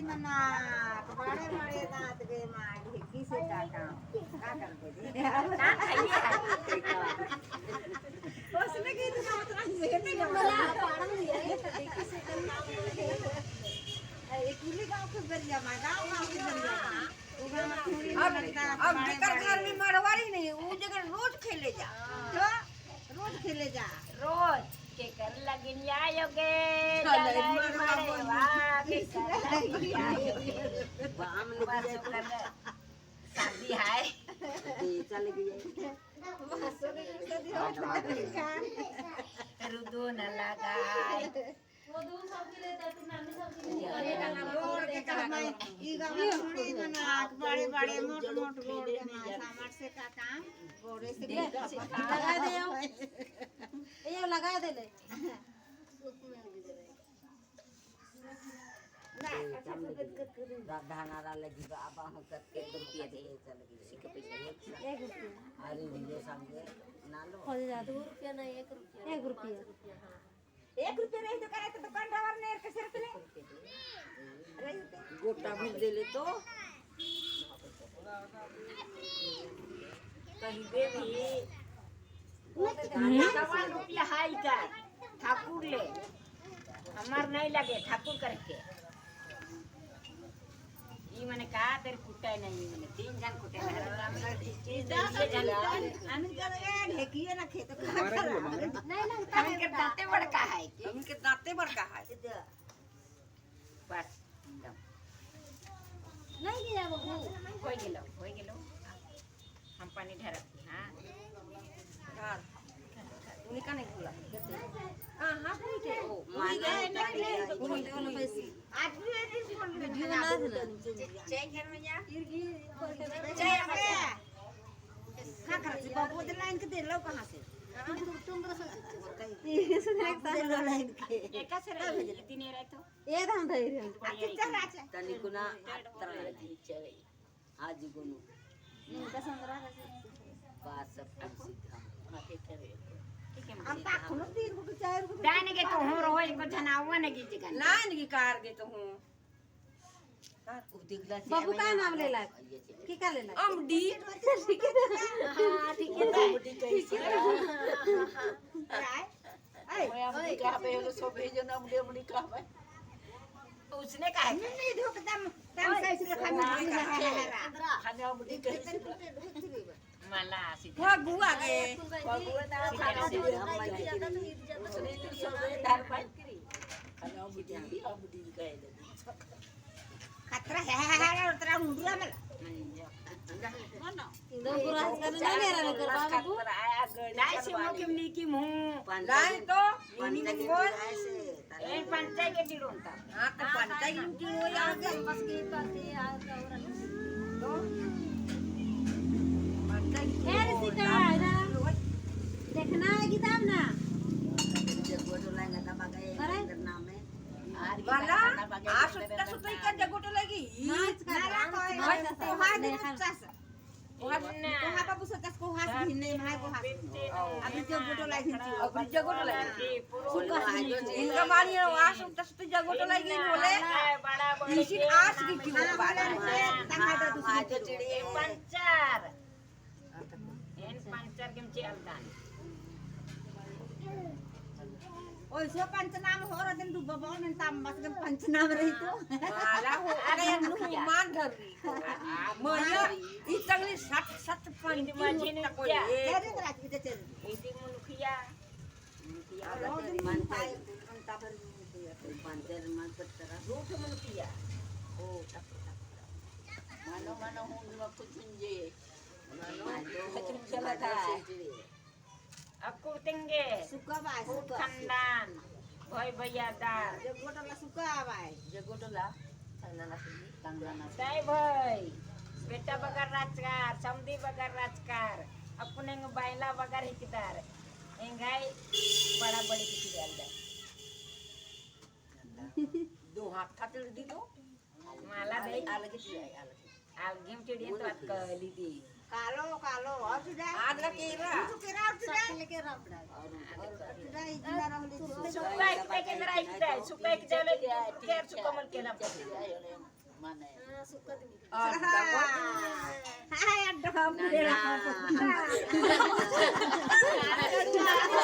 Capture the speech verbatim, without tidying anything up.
मना, बड़े बड़े दांत गे माँ, ढेकी से का काम? का करबे दे? का खाइए? उसने की तो उतना जेब में बोला, पाड़न दिया है, ढेकी से का काम? ए, कुली गाँव के बरिया माँ, गाँव, गाँव के बरिया माँ। वो गाँव में थोड़ी अब, लगता है, अब बड़े जेकर बड़े। घर में मड़वारी नहीं, वो जेकर रोज खेले जा। हाँ। तो रोज खेले जा। रोज। केकर लगिन आयो गे, चले चले मड़वा मड़वा, बोली। केकर लगिन आयो गे। बाम लगी बस जाए। ओकर शादी है। दे, चल गई है। बस ओकर शादी हो गई। रुदो न लगाए। वो दो सबके लिए, तो नानी सबके लिए। अरे, गाना बोल के कहना है। ई गाना सुनी मना, बड़े बड़े मोट मोट बोल के माँ, सामर से का काम, बोले से ले, का काम। लगा दे, यो। ए, यो लगा दे ले। रा-, धानारा लगी बा, अब हम करके दो रुपया दे, चल गई। एक रुपया। अरे, वीडियो सामने ना लो। हो जा। दो रुपया ना, एक रुपया। एक रुपया। पाँच रुपया, हाँ। एक रुपया रही तो करे तो दुकान ड्राइवर ने कैसे रुपये ले? रही तो। गोटा भी दे ले तो। कहीं दे भी। हम्म। सवा रुपया हाई का, ठाकुर ले। हमार नहीं लगे, ठाकुर करके। ई मने का तेरे कुटाई नहीं, मने तीन जन कुटाई नहीं। तीन जन कुटाई। अन कर ए ढेकिए ना खेत। नहीं लगता है। हमके दांते बड़का है कि? हमके दांते बड़का है। बस, एकदम। नहीं गया बबू। हो गेलो, हो गेलो। हम पानी ढारत ही, हाँ। हाँ। उनका नहीं खुला। हाँ, हाँ, कोई के। ओ, माना उनका नहीं खुला। आज भी ये नहीं बोल रहे। वीडियो बना दे ना। चाय घर में जा। चाय घर में जा। का करत ही? बाबू दे लाइन के दे लो कहाँ से? तुम, तुम, तुम रसोई से। ये से एक साथ दे लो लाइन के। एका से रही, इतने रहे तो। ए धान धई रे। अच्छा, चल, अच्छा। तनिकुना अत्तर लगी। आज गुनु। इनका संद्रा का से। बात सब कुछ सीखा। ठीक है, हम ताकुनो तीन को, चार को। दान के तो हो रहो, इनको जनावा ने की जगह। लाइन की कार के तो हो। बाबू का नाम लेला? की का लेला? अमडी। हाँ, ठीक है। अमडी कैसे? ओए, अमडी कहबे, होलो सोभे जन अमडी, अमडी कहबे। उसने कहा है। नहीं, नहीं, धोक दम, दम कैसे रखा, नहीं, नहीं, नहीं, नहीं, नहीं। खाने अमडी कैसे? मला, सीधा। फगुआ गे। फगुआ ना, सीधा, खाने सीधा। अमडी, उसने तो सोभे धार पाई करी। खाने अमडी, अमडी कहे दे। खतरा है, है, है, है, उतरा उंडरा मला। एकदम पूरा हंस कर नहीं ले रहा, नहीं कर पावे तू। लाए से मो किम नी किम हूँ। लाए तो, नी नी बोल। ए, पंचायत के टिड़ोन ता। हाँ, तो पंचायत के टिड़ोन यार। बस के पास के यार, तो। पंचायत के ए, टिड़ोन। ऋषिका, इधर। देखना है किताब ना। अरे? वाला, आ सुत्ता सुत्ता इका जगोटो लगी। नाच का नाच, नाच, नाच, नाच, नाच। कोहा दिन नाच। कोहा, कोहा बाबू सोचस कोहा से भिन्ने माय कोहा से। अभी जगोटो लगी थी। अभी जगोटो लगी। सुत्ता सुत्ता इनका मानी है, आ सुत्ता सुत्ता जगोटो लगी बोले। इसी आस की क्यों बात है? तंगा तो दूसरी चिड़िया। पंचर। एन पंचर के चिअल दान। ओइसे पंचनाम हो रहा दिन डूबा बाबा में ताम बस के पंचनाम रही तो। माला हो, अरे, हनुमान धर रही। मया, ई तंगली सत, सत पंच मझी में तक क्या? ये। तेरे तरह की तो चल। इदी मुनुखिया। पंचर मन पत्तरा। दो ठो मुनुखिया। ओ, तक, तक। मनो, मनो, हूँ, कुछ हुंजे। अक्कु तेंगे। सुका बाय, फूट सुका। खंदान, भई भैया दार। जगोटला सुका बाय। जगोटला, खंदाना सुनी, खंदाना सुनी। दाई भई, बेटा बगर राजकार, समधी बगर राजकार, अक्कुन एंग बायला बगर हिकदार, एंगाई बड़ा बड़ी किसी डाल दे। दो हाथ खातिर दी तो। माला दे। अलग ही है, अलग ही। अलगिम चिड़ियन तो अतकली दी। कालो, कालो, और सुधा? आद ला केरा। तू केरा, और सुधा? सकले केरा, और सुधा? और सुधा, इतना रहली तो। सुक्का एक पे केंद्रा एक पे, सुक्का एक जाले, केर सुक्का मन केरा। माने। हाँ, सुक्का तो। और हाँ। हाँ, अड्डा हम केरा।